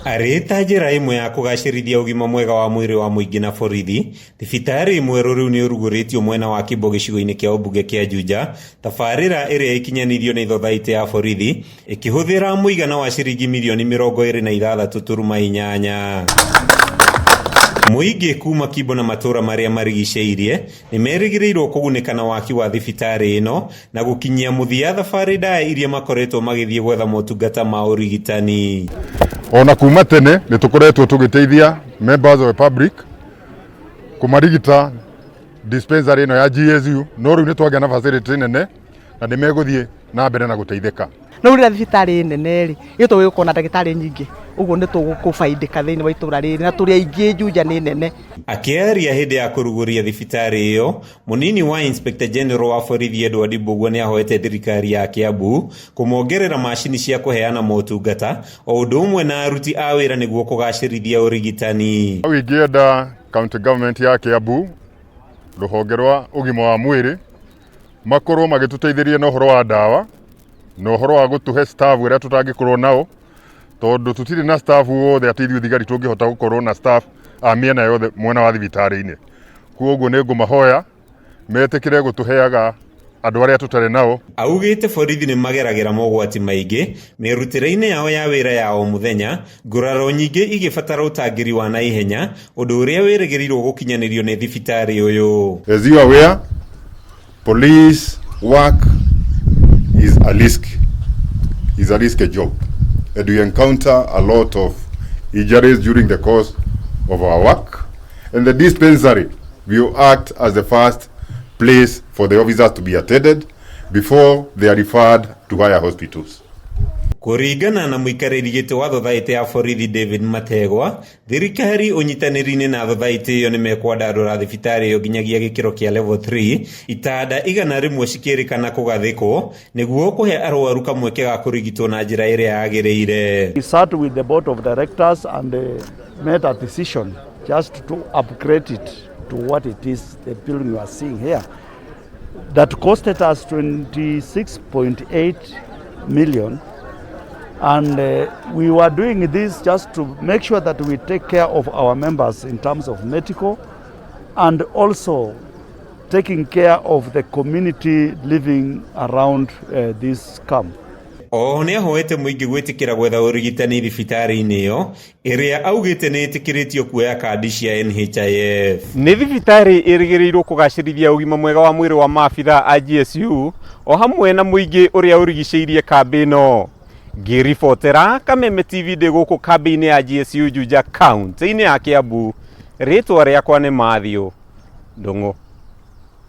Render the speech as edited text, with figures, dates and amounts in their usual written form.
Arĩ ta njĩra ĩmwe ya kũgacĩrithia ũgima mwega wa mwĩrĩ wa mũingĩ na borithi, thibitarĩ mwerũ rĩu nĩ ũrugũrĩtio mwena wa Kimbo gĩcigo-inĩ kĩa ũmbunge kĩa Juja, tabarĩra ĩrĩa ĩkinyanĩirio nĩ thothaitĩ ya borithi ĩkĩhũthĩra mũigana wa ciringi mirioni 26.8. Mũingĩ kuma Kimbo na matũra marĩa marigicĩirie nĩ merĩgĩrĩirwo kũgunĩka na waki wa thibitarĩ ĩno na gũkinyia mũthia thabarĩ ndaya iria makoretwo magĩthiĩ gwetha motungata ma ũrigitani. Ona kuma tene nĩ tũkoretwo tũgĩteithia members of the public kũmarigita dispensary ĩno ya GSU, no rĩu nĩ twagĩa na facility nene na nĩ megũthiĩ na mbere na gũteithĩka. No rĩrĩa thibitarĩ nene rĩ, ithuĩ tũgũkorwo na ndagĩtarĩ nyingĩ, ũguo nĩ tũgũbaindĩka thĩinĩ wa itũra rĩrĩ na tũrĩ aingĩ, Juja nĩ nene. Akĩaria hĩndĩ ya kũrugũria thibitarĩ ĩyo, mũnini wa Inspector General wa borithi Edward Mbugua nĩ ahoete thirikari ya Kiambu kũmongerera macini cia kũheana motungata o ũndũ ũmwe na aruti a wĩra nĩguo kũgacĩrithia ũrigitani. Hau ingĩenda county government ya Kiambu, rũhonge rwa ũgima wa mwĩrĩ makorwo magĩtũteithĩrĩria na ũhoro wa ndawa na ũhoro wa gũtũhe staff ĩrĩa tũtangĩkorwo nao, tondũ tũtirĩ na staff wothe atĩ ithuĩ thigari tũngĩhota gũkorwo na staff a mĩena yothe mwena wa thibitarĩ-inĩ. Koguo nĩ ngũmahoya metĩkĩre gũtũheaga andũ arĩa tũtarĩ nao. Augĩte borithi nĩ mageragĩra mogwati maingĩ mĩrutĩre-inĩ yao ya wĩra ya o mũthenya, nguraro nyingĩ igĩbatara ũtangĩri wa naihenya, ũndũ ũrĩa wĩrĩgĩrĩirwo gũkinyanĩrio nĩ thibitarĩ ũyũ. As you are aware, police work is a risky job, and we encounter a lot of injuries during the course of our work. And the dispensary will act as the first place for the officers to be attended before they are referred to higher hospitals. Kũringana na mũikarĩri gĩtĩ wa thothaitĩ ya borithi David Mategwa, thirikari ũnyitanĩri-inĩ na thothaitĩ ĩyo nĩ mekwandandũra thibitarĩ ĩyo nginyagia gĩkĩro kĩa level 3, itanda 100 cikĩrĩkana kũgathĩkwo nĩguo kũhe arwaru kamweke ga kũrigitwo na njĩra ĩrĩa yagĩrĩire. We sat with the board of directors and made a decision just to upgrade it to what it is, the building you are seeing here. That costed us 26.8 million. And we were doing this just to make sure that we take care of our members in terms of medical and also taking care of the community living around this camp. Oho nĩ ahoete mũingĩ gwĩtĩkĩra gwetha ũrigitani thibitarĩ-inĩ ĩyo ĩrĩa augĩte nĩ ĩtĩkĩrĩtio kuoya kandi cia NHIF. Nĩ thibitarĩ ĩrĩgĩrĩirwo kũgacĩrithia ũgima mwega wa mwĩrĩ wa maabithaa a GSU o hamwe na mũingĩ ũrĩa ũrigicĩirie kambĩ ĩno. Ngĩribotera Kameme TV ndĩ gũkũ kambĩ-inĩ ya GSU Juja, kaunti-inĩ ya Kiambu, rĩtwa rĩakwa nĩ Matthew Ndung'u.